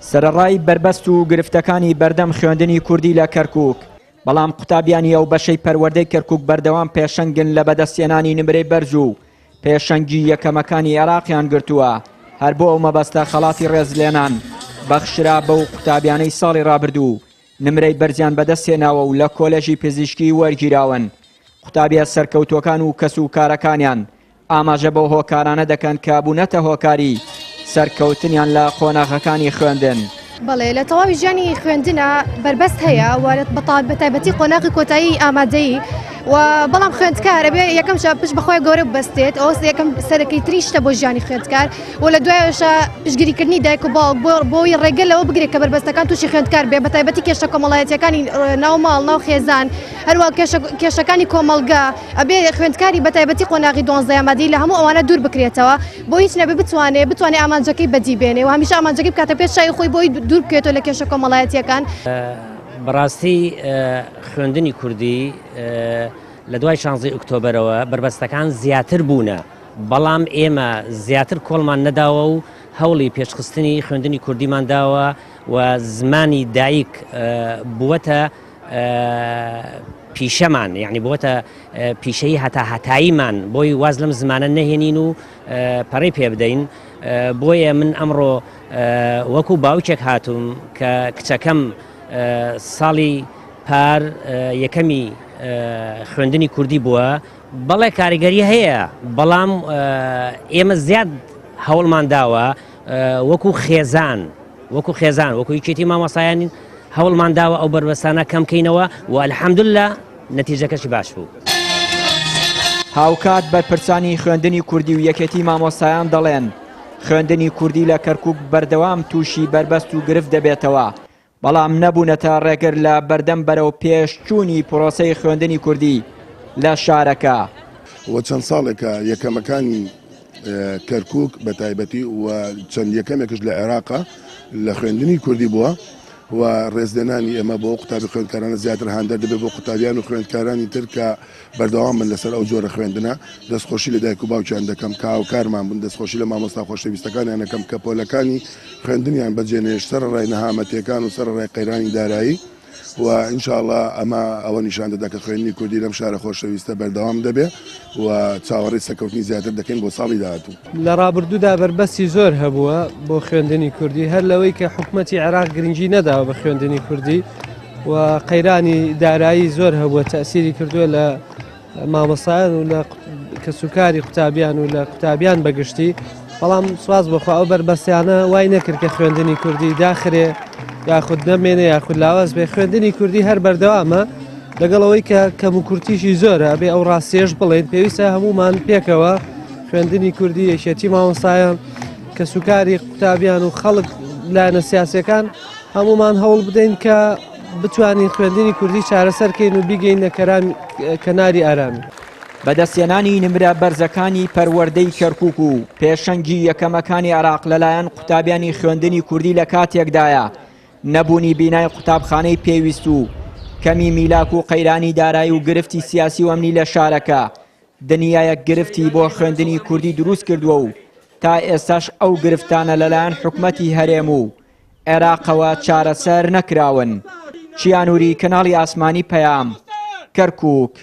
سەرەڕای بەربەست و گرفتەکانی بەردەم خوێندنی کوردی لە کەرکوک، بەڵام قوتابیانی ئەو بەشەی پەروەردەی کەرکوک بەردەوام پێشەنگن لە بەدەستهێنانی نمرەی بەرز و پێشەنگی یەکەمەکانی عێراقیان گرتووە، هەر بۆ ئەو مەبەستە خەڵاتی ڕێزلێنان بەخشرا بەو قوتابیانەی ساڵی ڕابردوو نمرەی بەرزیان بەدەستهێناوە و لە کۆلێژی پزیشکی وەرگیراون. قوتابیە سەرکەوتووەکان و کەسوکارەکانیان ئاماژە بەو هۆکارانە دەکەن کە بوونەتە هۆکاری سەرکەوتنیان لە قۆناغەکانی خوێندن. بەڵێ لە تەواوی ژیانی خوێندنا بەربەست هەیە و بە تایبەتی قۆناغی کۆتایی ئامادەیی و بەڵام خوێندکار ئەبێ یەکەم شە پشت بەخۆی گەورە ببەستێت ئەوە یەکەم سەرەکی تری شتە بۆ ژیانی خوێندکار و لە دوایەوەشە پشتگیریکردنی دایک و باوک بۆ بۆی ڕێگە لەوە بگرێت کە بەربەستەکان تووشی خوێندکار بێ بە تایبەتی کێشە کۆمەڵایەتیەکانی ناو ماڵ ناو خێزان هەروە کێشەکانی کۆمەڵگە ئەبێ خوێندکاری بە تایبەتی قۆناغی دوانزەی ئامادەیی لە هەموو ئەوانە دوور بکرێتەوە بۆ هیچ نەبێ بتوانێ بتوانێ ئامانجەکەی بەدی بێنێ و هەمیشە ئامانجەکەی بکاتە پێش چاوی خۆی بۆی دوور بکەوێتەوە لە کێشە کۆمەڵایەتییەکان. بەڕاستی خوێندنی کوردی لە دوای شانزەی ئۆکتۆبەرەوە بەربەستەکان زیاتر بوونە، بەڵام ئێمە زیاتر کۆڵمان نەداوە و هەوڵی پێشخستنی خوێندنی کوردیمان داوە و زمانی دایک بووەتە پیشەمان یعنی بۆتە پیشەی هەتا هەتاییمان بۆی واز لەم زمانە نەهێنین و پەڕی پێ بدەین بۆیە من ئەمڕۆ وەکو باوکێک هاتووم کە کچەکەم ساڵی پار یەکەمی خوێندنی کوردی بووە بەڵێ کاریگەری هەیە بەڵام ئێمە زیاد هەوڵمان داوە وەکو خێزان وەکو خێزان وەکو یەکێتی مامۆستایانی هەوڵمان داوە ئەو بەربەستانە کەم کەینەوە و الحمدللە نەتیجەکەشی باش بوو. هاوکات بەرپرسانی خوێندنی کوردی و یەکێتی مامۆستایان دەڵێن، خوێندنی کوردی لە کەرکوک بەردەوام تووشی بەربەست و گرفت دەبێتەوە، بەڵام نەبوونەتە ڕێگر لە بەردەم بەرەو پێشچوونی پرۆسەی خوێندنی کوردی لە شارەکە. و چەند ساڵێکە یەکەمەکانی کەرکوک بە تایبەتی و چەند یەکەمێکش لە عێراقا لە خوێندنی کوردی بووە و ڕێزلێنانی ئێمە بۆ قوتابی خوێندکارانە زیاتر هاندەر دەبێت بۆ قوتابیان و خوێندکارانی تر کە بەردەوام بن لەسەر ئەو جۆرە خوێندنە. دەستخۆشی لە دایک و باوکیان دەکەم کە هاوکارمان بوون، دەستخۆشی لە مامۆستا خۆشەویستەکانیان دەکەم کە پۆلەکانی خوێندنیان بەجێنەهێشت سەرەڕای نەهامەتیەکان و سەرەڕای قەیرانی دارایی و ان شاء اللە ئەمە ئەوە نیشان دەدا کە خوێندنی کوردی لەم شارە خۆشەویستە بەردەوام دەبێ و چاوەڕێی سەرکەوتنی زیاتر دەکەین بۆ ساڵی داهاتوو. لە ڕابردوودا بەربەستی زۆر هەبووە بۆ خوێندنی کوردی، هەر لەوەی کە حکومەتی عێراق گرنگی نەداوە بە خوێندنی کوردی و قەیرانی دارایی زۆر هەبووە تەئسیری کردووە لە مامۆستایان و لە کەسوکاری قوتابیان و لە قوتابیان بەگشتی بەڵام سواز بەخوا ئەو بەربەستیانە وای نەکرد کە خوێندنی کوردی داخرێ یاخود نەمێنێ یاخود لاواز بێ خوێندنی کوردی هەر بەردەوامە لەگەڵ ئەوەی کە کەم و کورتیشی زۆرە ئەبێ ئەو ڕاستیەش بڵێن پێویستە هەمومان پێکەوە خوێندنی کوردی یەکێتی مامۆستایان کەسوکاری قوتابیان و خەڵک لایەنە سیاسەکان هەمومان هەوڵ بدەین کە بتوانین خوێندنی کوردی چارەسەر کەین و بیگەینە کەناری ئارامی. بەدەستهێنانی نمرە بەرزەکانی پەروەردەی کەرکوک و پێشەنگی یەکەمەکانی عێراق لەلایەن قوتابیانی خوێندنی کوردی لە کاتێکدایە نەبوونی بینای قوتابخانەی پێویست و کەمی میلاک و قەیرانی دارایی و گرفتی سیاسی و ئەمنی لە شارەکە دنیایەک گرفتی بۆ خوێندنی کوردی دروست کردووە و تا ئێستاش ئەو گرفتانە لەلایەن حکومەتی هەرێم و عێراقەوە چارەسەر نەکراون. چیا نوری، کەناڵی ئاسمانی پەیام، کەرکوک.